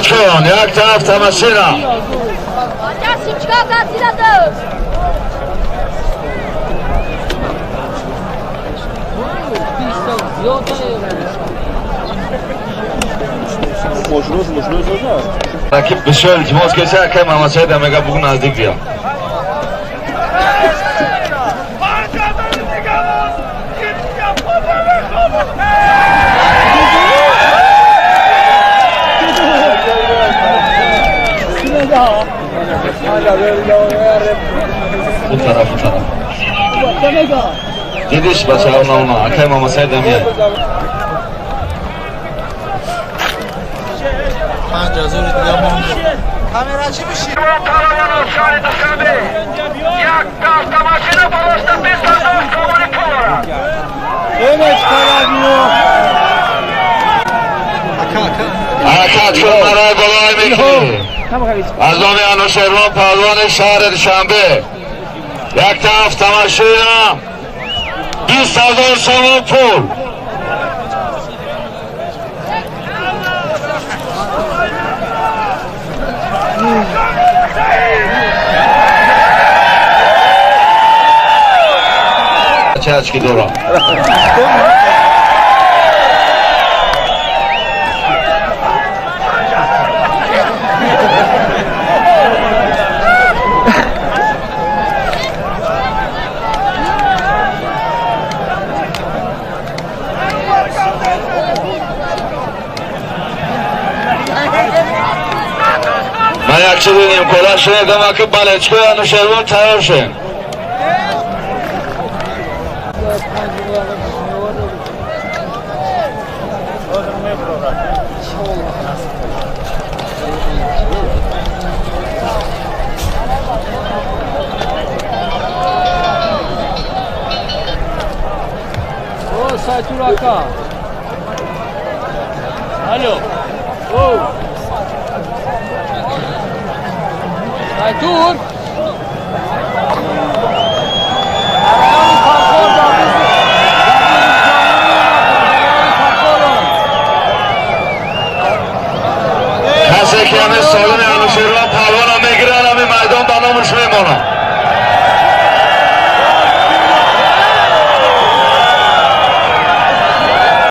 Кун, як тараф тамашина. Ракиб бисёр илтимос кеса, акай Мамасаид мега, бугу наздик бия. У тараф, у тараф. Дидиш, бачаҳо, науна, акай Мамасаид мия. 5000 дига монда. Камерачи биши. Шаҳри Душанбе як автомашина ба восита 20 000 сомонӣ пул дорад. Ҳаракат кун барои болои мекӣ. Аз номи Анушервон паҳлвони шаҳри Душанбе якта автомашина, 20 000 сомон пул. Ча очки дорам. Ман як чизи нимкора шунидам, аки балечкои Анушервон тайёр шем. О, Сайтур ака. Алло. О. Сайтур. Райони Фархор дар Касе ки ҳамин солими.